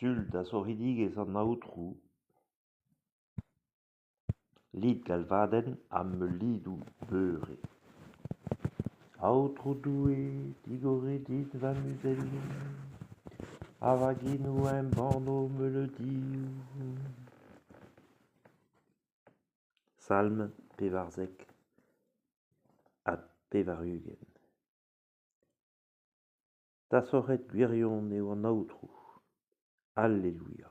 Sul Dasorc'hidigezh an Aotrou, lid galvadenn ha meulidoù beure. Aotrou Doue, digorit din va muzelloù, ha va genoù a embanno ho meuleudioù. Salm 94. Dasorc'het gwirion eo an Aotrou. Alleluia.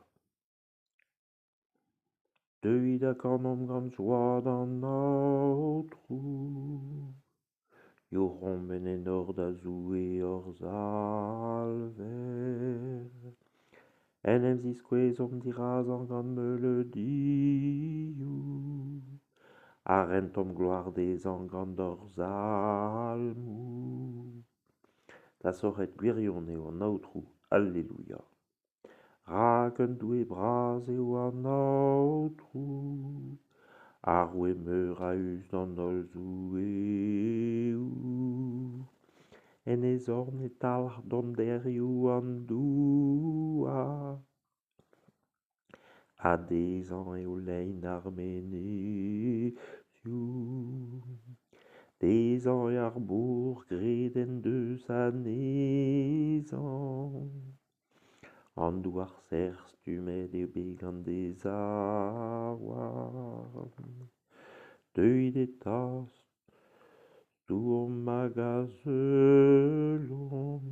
Deuit ha kanomp gant joa d'an Aotrou. Youc'homp en enor da Zoue hor Salver. En em ziskouezomp dirazañ gant meuleudioù. Ha rentomp gloar dezhañ gant hor salmoù. Dasorc'het gwirion eo an Aotrou. Alleluia. Rak un Doue bras eo an Aotrou, ar roue meur a-us d'an holl zoueoù. En e zorn e talc'h donderioù an douar, ha dezhañ eo lein ar menezioù. Dezhañ eo ar mor graet en deus anezhañ. An douar sec'h stummet eo bet gant e zaouarn. Deuit eta, stouomp hag azeulomp,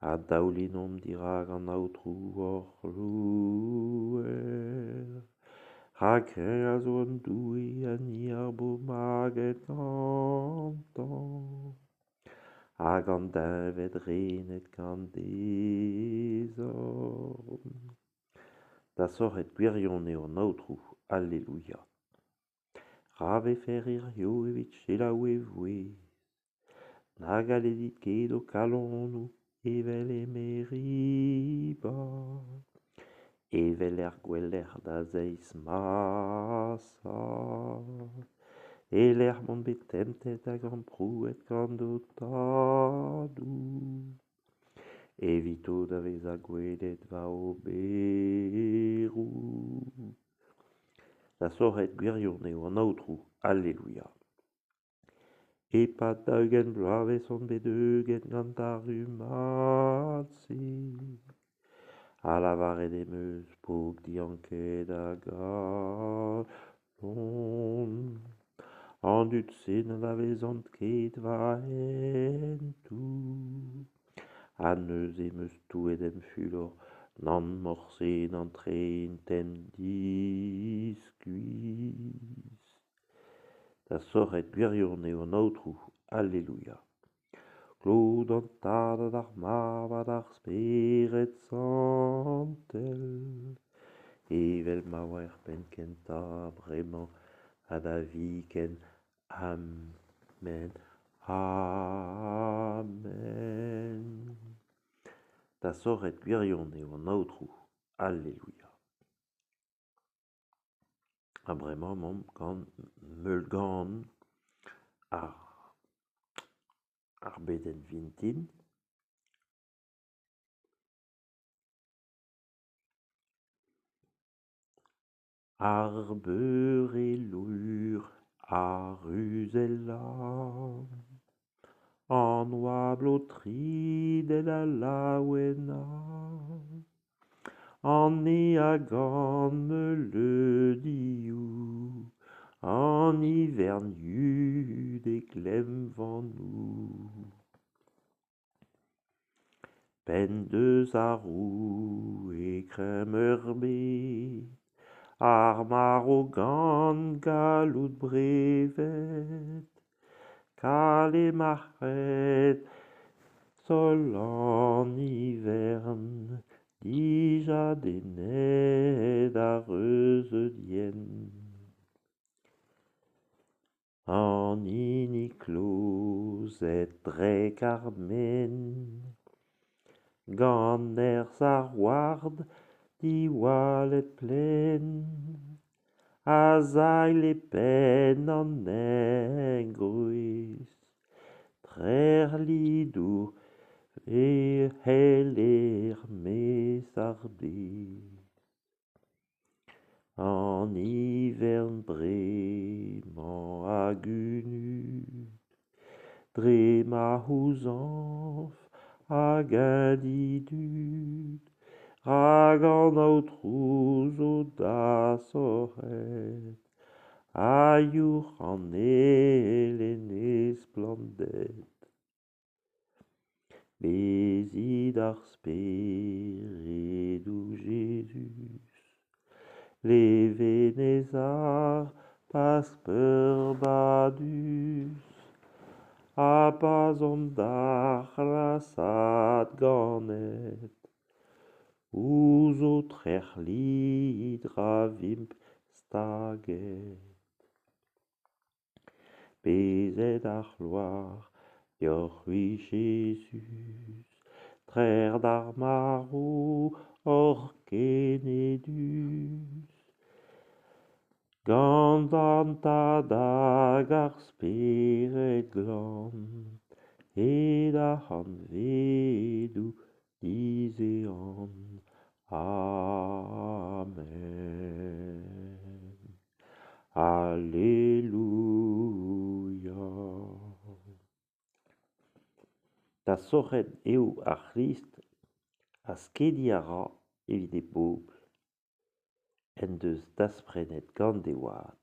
ha daoulinomp dirak an Aotrou hor C'hrouer. Rak eñ a zo an Doue ha ni ar bobl maget gantañ. Hag an deñved renet gant e zorn. Dasorc'het gwirion eo an Aotrou. Alleluia. Ra vefer hiziv evit selaou e vouezh. Na galedit ket ho kalonoù evel e Meriba, evel er gouelec'h da zeiz Masa. E-lec'h m'on bet temptet hag amprouet gant ho tadoù, evito da vezañ gwelet va oberoù. Dasorc'het gwirion eo an Aotrou. Alleluia. E-pad daou-ugent bloavezh on bet heuget gant ar rummad-se. Ha lavaret em eus pobl dianket a galon. An dud-se n'anavezont ket va hentoù. Ha neuze em eus touet em fulor nann morse n'antreint em diskuizh. Dasorc'het gwirion eo an Aotrou. Alleluia. Klod an Tad ha d'ar Mab ha d'ar Spered Santel, evel ma oa er penn-kentañ, bremañ ha da viken. Amen. Amen. Dasorc'het gwirion eo an Aotrou. Alleluia. Ha bremañ emaomp gant meulgan ar bedenn vintin. Ar beure lur a ruzella, an oabl o tridal a laouena. An e a gan meuleudioù, an ivern yud e glemmvanoù. P'en deus ar roue kreñv-meurbet ar marv gant galloud brevet, kalet marc'hed sol an ivern, dija denet ar reuzeud yen. An hini klozet drek ar men, gant nerzh ar ward diwallet plaen, a sailh e penn an engroez, trec'h lidour e c'hell er-maez. ar bed. An ivern bremañ a gunud dre ma c'houzañv hag eñ didud, rak an Aotrou zo dasorc'het ha youc'h an ael en e splannded. Bezit ar speredoù Jezuz, levenez ar Pask peurbadus, ha pa'z omp d'ar c'hlasad ganet, ouzh ho trec'hlid ra vimp staget. Bezet ar c'hloar deoc'h-c'hwi Jezuz, trec'h d'ar marv oc'h kenedus. Gant an Tad hag ar Spered Glan, hed ar c'hantvedoù dizehan. Amen. Alleluia. Dasorc'het eo ar C'hrist ha skediñ a ra evit e bobl en deus dasprenet gant e wad.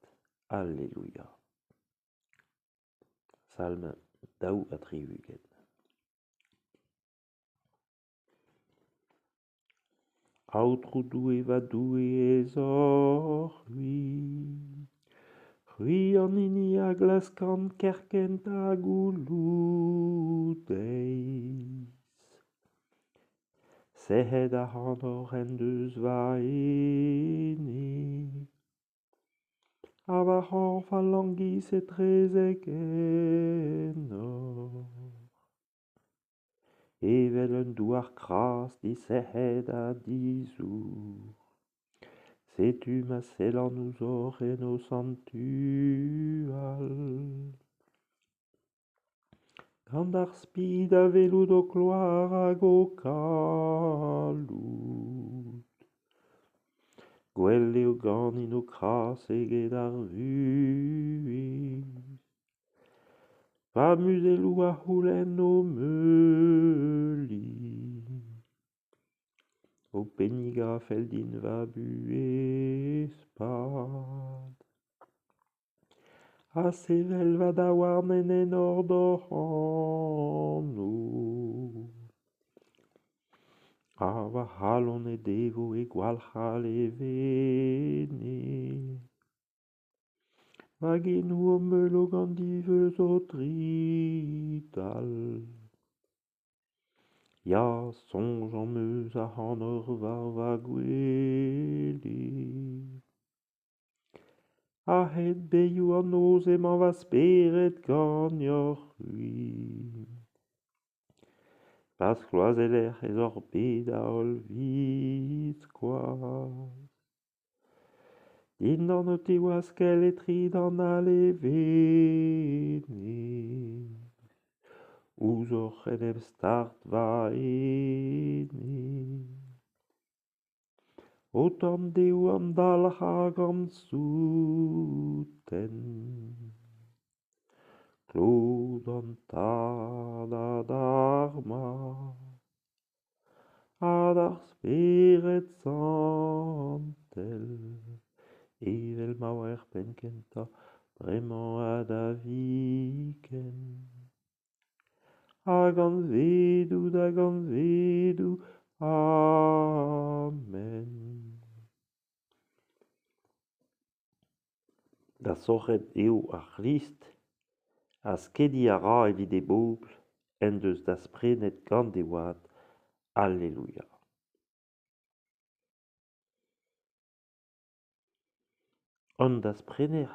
Alleluia. Salm 62. Aotrou Doue va Doue ez oc'h-c'hwi. C'hwi an hini a glaskan kerkent ha gouloù-deiz. Sec'hed ac'hanoc'h en deus va ene. Ha va c'horf a langis etrezek ennoc'h. Evel un douar kras disec'het ha dizour. Setu ma sellan ouzhoc'h en ho santual. Gant ar spi da welout ho kloar hag ho kalloud. Gwell eo ganin ho kras eget ar vuhez. Va muzelloù a c'houlenn ho meuliñ. Ho pennigañ a fell din va buhez-pad. Ha sevel va daouarn en enor d'hoc'h anv. Ha va c'halon he devo he gwalc'h a levenez. Va genoù ho meulo gant diveuz o tridal. Ya, soñj am eus ac'hanoc'h war va gwele. A-hed beilhoù an noz emañ va spered ganeoc'h-c'hwi. Va skoazeller ez oc'h bet a-holl-viskoazh. Dindan ho tiwaskell e tridan al levenez. Ouzhoc'h en em start va ene. Ho torn dehoù am dalc'h hag am souten. Klod an Tad ha d'ar Mab ha d'ar Spered Santel, evel ma oa er penn-kentañ, bremañ ha da viken. A gantvedoù da gantvedoù. Amen. Dasorc'het eo ar C'hrist ha skediñ a ra evit e bobl en deus dasprenet gant e wad. Alleluia. An dasprener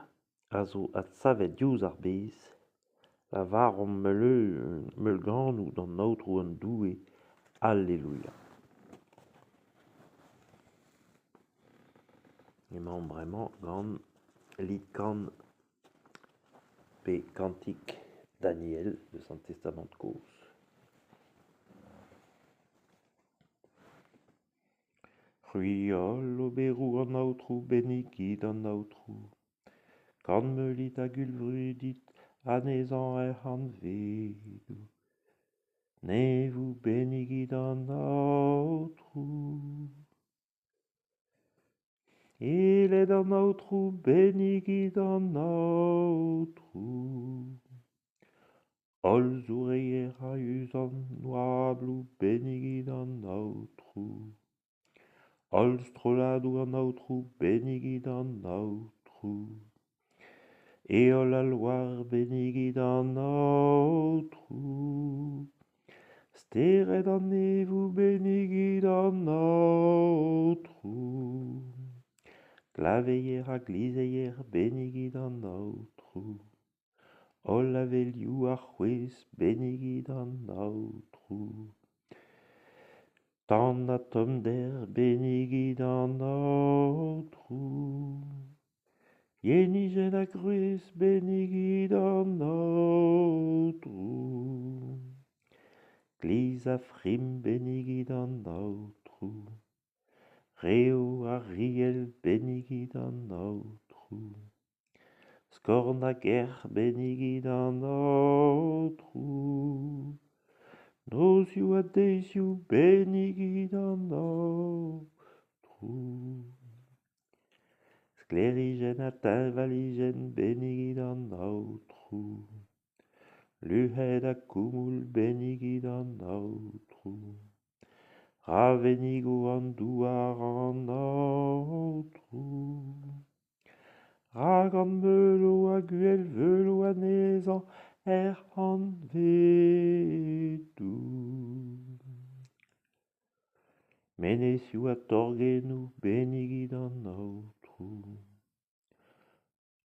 a zo adsavet diouzh ar bez. Lavaromp meulganoù d'an Aotrou hon Doue. Alleluia. Emaomp bremañ gant lid-kan pe kantik Daniel eus an Testamant Kozh. C'hwi holl oberoù an Aotrou, bennigit an Aotrou. Kanmeulit hag ulvrudit anezhañ er c'hantvedoù. Neñvoù, bennigit an Aotrou. Aeled an Aotrou, bennigit an Aotrou. Holl zoureier a-us an oabloù, bennigit an Aotrou. Holl strolladoù an Aotrou, bennigit an Aotrou. Heol ha loar, bennigit an Aotrou. Stered an neñvoù, bennigit an Aotrou. Glaveier ha glizeier, bennigit an Aotrou. Holl avelioù ar c'hwez, bennigit an Aotrou. Tan ha tommder, bennigit an Aotrou. Yenijenn ha gwrez, bennigit an Aotrou. Glizh ha frim, bennigit an Aotrou. Rev ha riell, bennigit an Aotrou. Skorn hag erc'h, bennigit an Aotrou. Nozioù ha deizioù, bennigit an Aotrou. Sklêrijenn ha teñvalijenn, bennigit an Aotrou. Luc'hed ha koumoul, bennigit an Aotrou. Ra vennigo an douar an Aotrou. Ra ganmeulo hag uhelveulo anezhañ er c'hantvedoù. Menezioù ha torgennoù, bennigit an Aotrou.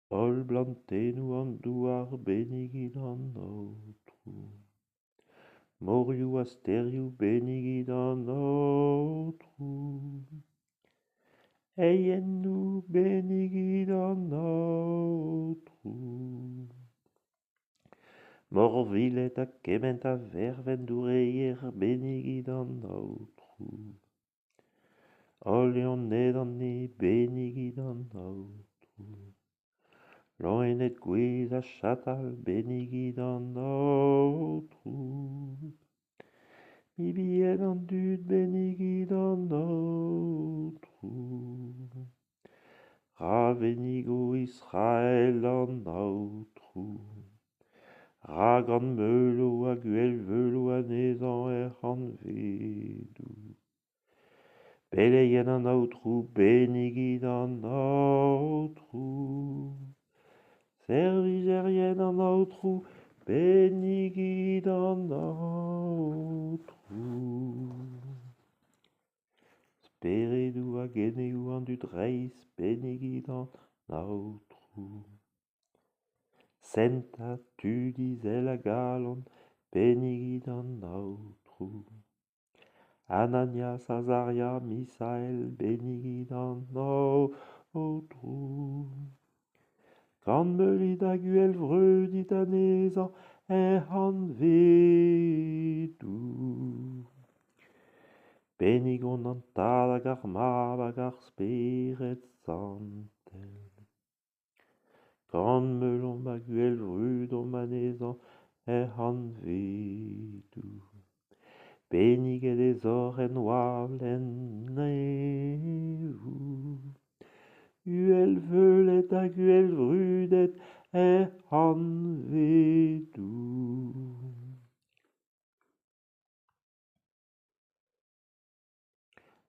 Holl blantennoù an douar, bennigit an Aotrou. Morioù ha stêrioù, bennigit an Aotrou. Eiennoù, bennigit an Aotrou. Morviled ha kement a verv en doureier, bennigit an Aotrou. Holl loened an neñv, bennigit an Aotrou. Loened gouez ha chatal, bennigit an Aotrou. Mibien an dud, bennigit an Aotrou. Ra vennigo Israel an Aotrou. Ra ganmeulo hag uhelveulo anezhañ er c'hantvedoù. Beleien an Aotrou, bennigit an Aotrou. Servijerien an Aotrou, bennigit an Aotrou. Speredoù hag eneoù an dud reizh, bennigit an Aotrou. Sent ha tud izel a galon, bennigit an Aotrou. Ananias, Azaria, Misael, bennigit an Aotrou. Kanmeulit hag uhelvreudit anezhañ er c'hantvedoù. Bennigomp an Tad hag ar Mab hag ar Spered Santel. Kanmeulomp hag uhelvrudomp anezhañ er c'hantvedoù. Benniget ez oc'h en oabl en neñvoù. Uhelveulet hag uhelvrudet er c'hantvedoù.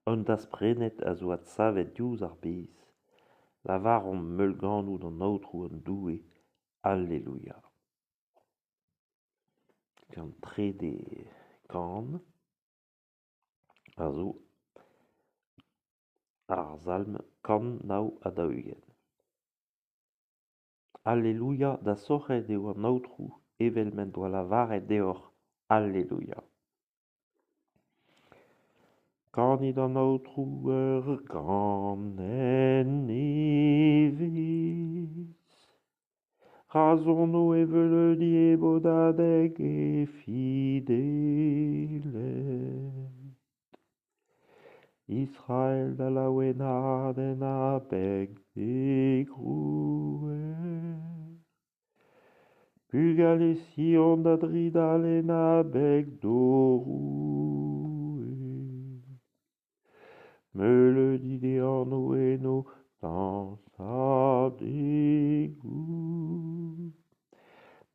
An dasprenet a zo adsavet diouzh ar bez. Lavaromp meulganoù d'an Aotrou hon Doue. Alleluia. An trede kan a zo ar salm 149. Alleluia, dasorc'het eo an Aotrou evel m'en doa lavaret deoc'h. Alleluia. Kanit an Aotrou ur ganenn nevez. Ra sono e veuleudi e bodadeg e fideled. Israel da laouenaat en abeg d'e Grouer. Bugale Sion da dridal en abeg d'o roue. Meuleudi d'e anv eno dañsadegoù.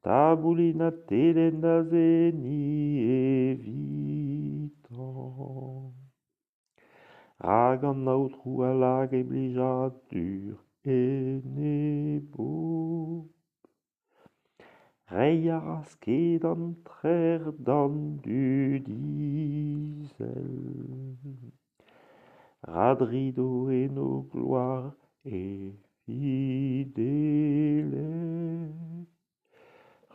Taboulin ha telenn da seniñ evitañ. Rak an Aotrou a lak e blijadur en e bobl. Reiñ a ra sked an trec'h d'an dud izel. Ra drido en o gloar e fidelezh.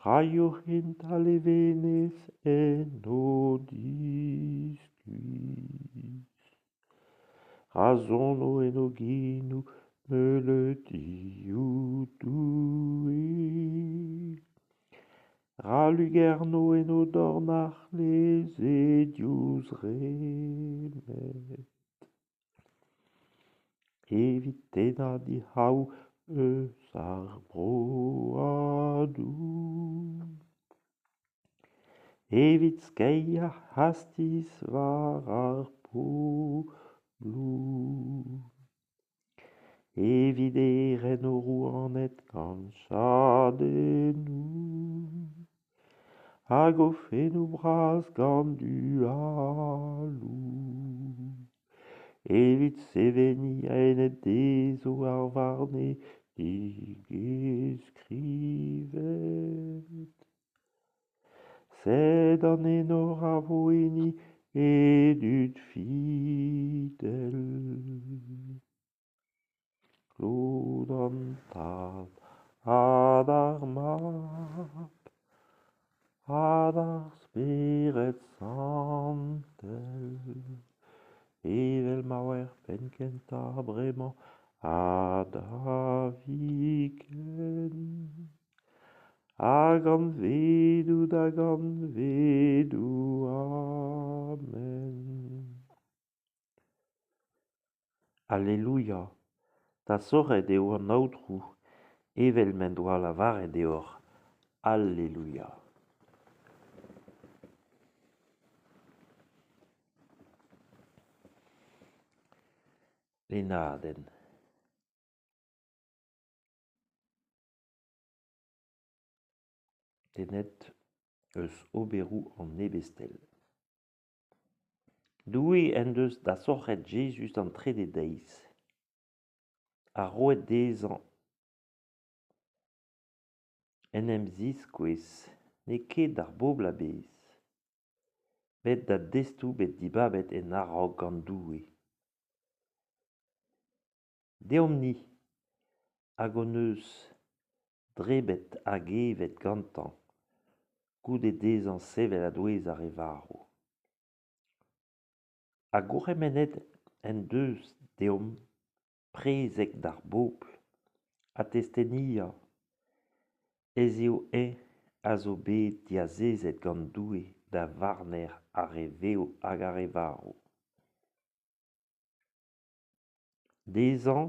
Raio hent al levenez en o diskuizh. Ra sono en o genoù meuleudioù Doue. Ra lugerno en o dorn ar c'hleze diouzh remed. Evit tennañ dic'haou eus ar broadoù. Evit skeiñ ar c'hastiz war ar pobloù. Evit eren o rouaned gant chadennoù. Hag o fennoù bras gant hualoù. Evit seveniñ a-enep dezho ar varnedigezh skrivet. Sed an enor a vo hini e dud fidel. Klod an Tad ha d'ar Mab ha d'ar Spered Santel, evel ma oa er penn-kentañ bremañ ha da viken. A gantvedoù da gantvedoù, amen. Alleluia! Dasorc'het eo an Aotrou, evel m'en doa lavaret deoc'h. Alleluia! Lennadenn. Tennet eus oberoù an Ebestel. Doue en deus dasorc'het Jezuz d'an trede deiz ha roet dezhañ en em ziskouez n'eo ket d'ar bobl a-bezh, met da destoù bet dibabet en a-raok gant Doue. Deomp-ni hag hon eus debret hag evet gantañ goude dezhañ sevel a-douez ar re varv. Ha gourc'hemennet en deus deomp prezeg d'ar bobl ha testeniañ ez eo eñ a zo bet diazezet gant Doue da varner ar re vev hag ar re varv. Dezhañ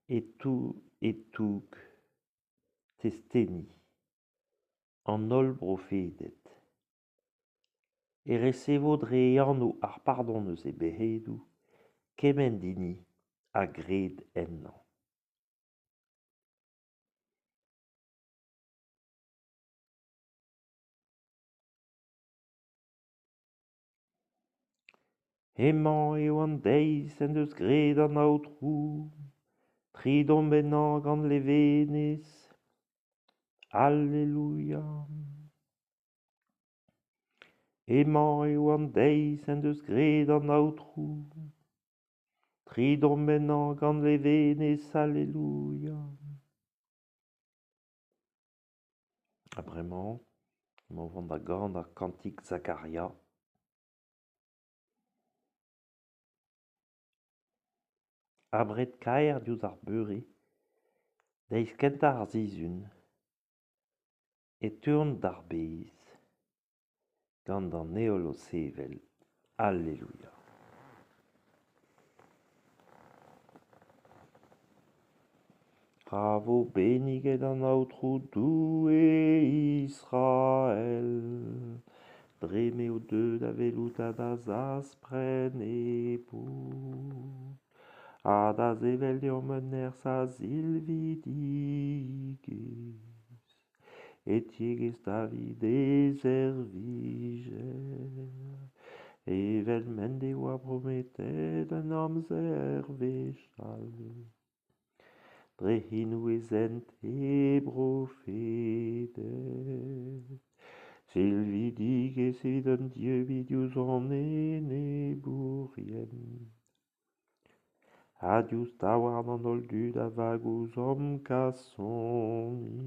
e toug testeni an holl brofeded e resevo dre e anv ar pardon eus e bec'hedoù kement hini a gred ennañ. Hemañ eo an deiz en deus graet an Aotrou. Tridomp ennañ gant levenez. Alleluia. Hemañ eo an deiz en deus graet an Aotrou. Tridomp ennañ gant levenez. Alleluia. Ha bremañ, emañ o vont da ganañ kantik Zakaria. Abred-kaer diouzh ar beure, deiz kentañ ar sizhun, e teuont d'ar bez, gant an heol o sevel. Alleluia. Ra vo benniget an Aotrou Doue Israel, dre m'eo deuet da welout ha da zaspren e bobl, ha da sevel deomp un nerzh a silvidigezh e tiegezh David e servijer, evel m'en devoa prometet en amzer wechall. Dre c'henoù e sent e brofeded. Silvidigezh evit hon dieubiñ diouzh hon enebourien ha diouzh daouarn an holl dud a vag ouzhomp kasoni,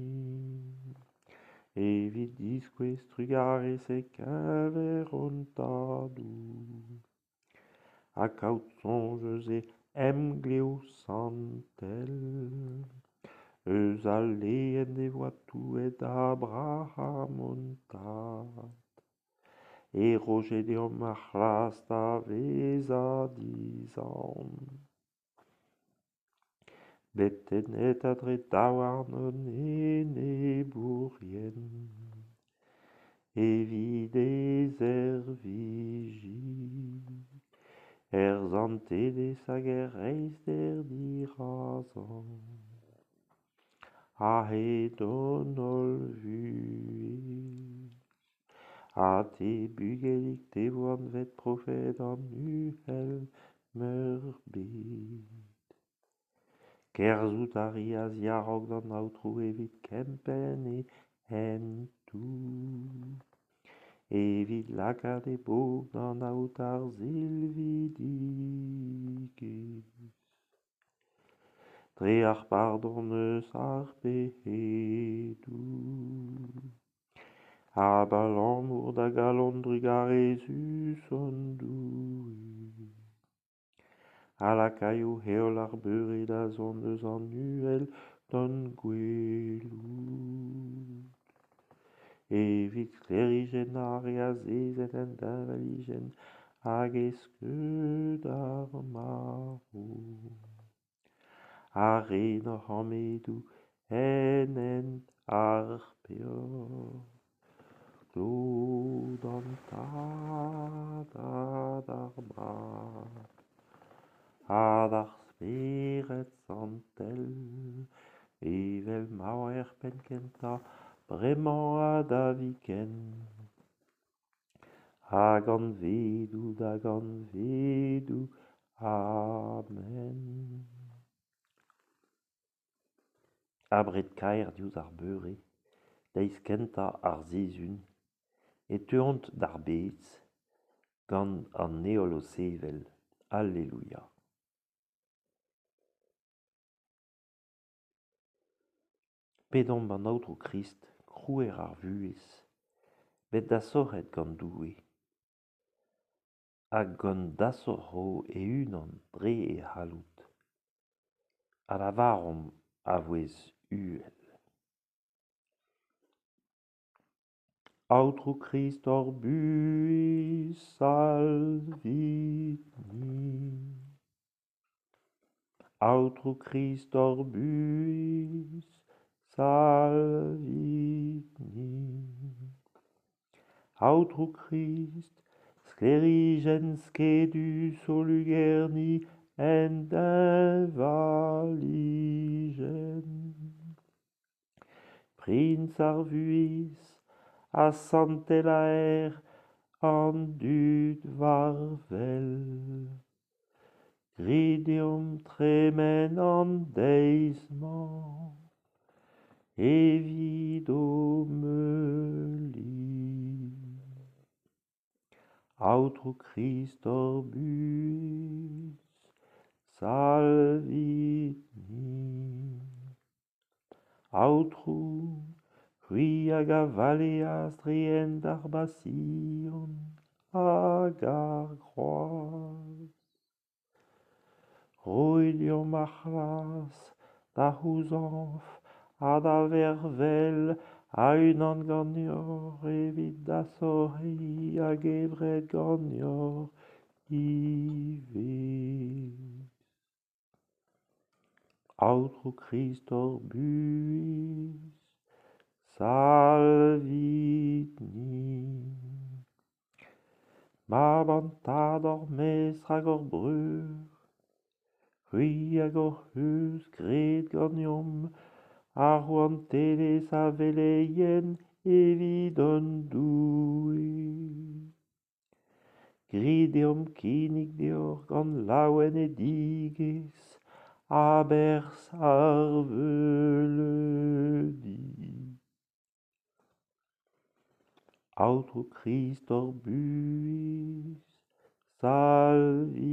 evit diskouez trugarez e-keñver hon tadoù ha kaout soñj eus e Emglev santel, eus al le en devoa touet da Abraham hon tad, e roje deomp ar c'hras da vezañ dizant, bet tennet a-dre daouarn hon enebourien, evit e servijiñ er santelezh hag er reizhder dirazañ a-hed hon holl vuhez. Ha te, bugelig, te 'vo anvet profed an Uhel-Meurbet. Kerzhout a ri a-ziaraok d'an Aotrou evit kempenn e hentoù, evit lakaat e bobl d'anaout ar silvidigezh. Dre ar pardon eus ar pec'hedoù. Abalamour da galon drugarezus hon Doue, a lakaio heol ar beure da zont eus an uhel d'hon gwelout, evit sklêrijennañ ar re azezet en deñvalijenn hag e skeud ar marv, ha ren hor c'hammedoù en hent ar peoc'h. Glod d'an Tad ha d'ar Mab ha d'ar Spered Santel, evel ma oa er penn-kentañ, bremañ ha da viken, a gantvedoù da gantvedoù. Amen. Abred-kaer diouzh ar beure, deiz kentañ ar sizhun, e teuont d'ar bez, gant an heol o sevel. Alleluia. Pedomp an Aotrou Krist, krouer ar vuhez, bet dasorc'het gant Doue, hag hon dasorc'ho e-unan dre e c'halloud. Ha lavaromp a vouezh uhel. Aotrou Krist hor buhez, salvit-ni. Aotrou Krist hor buhez, salvit-ni. Aotrou Krist, sklêrijenn skedus o lugerniñ en deñvalijenn. Priñs ar vuhez ha santelaer an dud varvel. Grit deomp tremen an deiz-mañ evit ho meuliñ. Aotrou Krist hor buhez, salvit-ni. Aotrou, c'hwi hag a valeas dre hent ar Basion hag ar groaz. Roit deomp ar c'hras da c'houzañv ha da vervel a-unan ganeoc'h evit dasorc'hiñ a-gevret ganeoc'h ivez. Aotrou Krist hor buhez, salvit-ni. Mab an Tad hor Mestr hag hor breur, c'hwi hag hoc'h eus graet ganeomp ar rouantelezh a veleien evit hon Doue. Grit deomp kinnig deoc'h gant laouenedigezh a-berzh ar veuleudi. Aotrou Krist hor buhez, salvit-ni.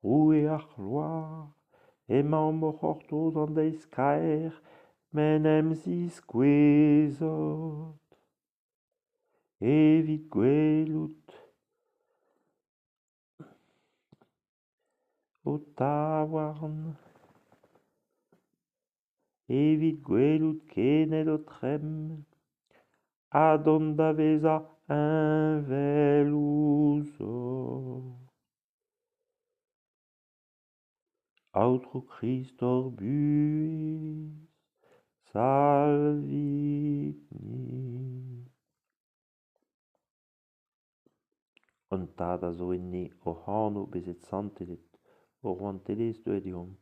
Roue ar c'hloar, emaomp o c'hortoz an deiz kaer m'en em ziskouezot. Evit gwelout ho taouarn, evit gwelout kened ho tremm, ha dont da vezañ heñvel ouzhoc'h. Aotrou Krist hor buhez, salvit-ni. An Tad a zo enne hoc'h anv bezet santelet, ho rouantelezh deuet deomp,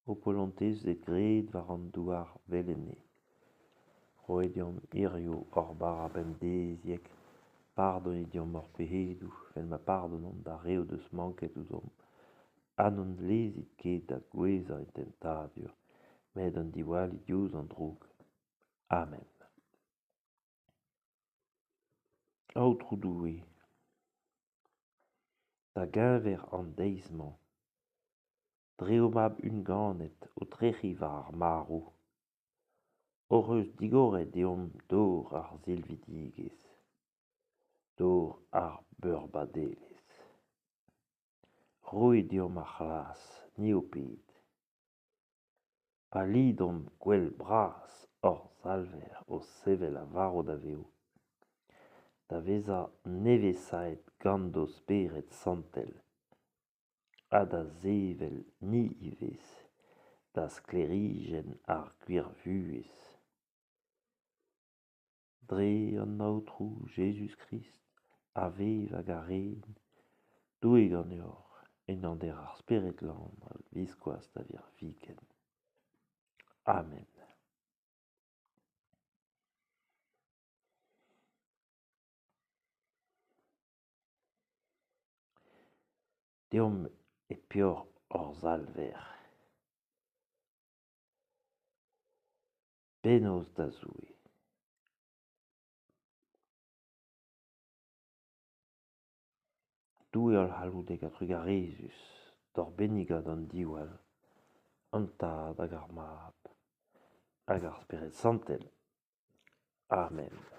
ho polontez eo graet war an douar 'vel enne. Roit deomp hiziv hor bara pemdeziek, pardonit deomp hor pec'hedoù evel ma pardonomp d'ar re o deus manket ouzhomp, ha n'hon lezit ket da gouezhañ en tentadur, met hon diwallit diouzh an droug. Amen. Aotrou Doue, da geñver an deiz-mañ, dre ho Mab unganet o trec'hiñ war ar marv, hoc'h eus digoret deomp dor ar silvidigezh, dor ar beurbadelezh. Roit deomp ar c'hras, ni ho ped. Pa lidomp gouel bras hor Salver o sevel a varv da vev, da vezañ nevesaet gant ho Spered Santel ha da sevel ni ivez da sklêrijenn ar gwir vuhez. Dre an Aotrou Jezuz-Krist a vev hag a ren, Doue ganeoc'h, en aner ar Spered Glan a-viskoazh da virviken. Amen. Deomp e peoc'h hor Salver. Bennozh da Zoue. Doue hollc'halloudek ha trugarezus, d'hor bennigañ d'an diwall, an Tad hag ar Mab hag ar Spered Santel. Amen.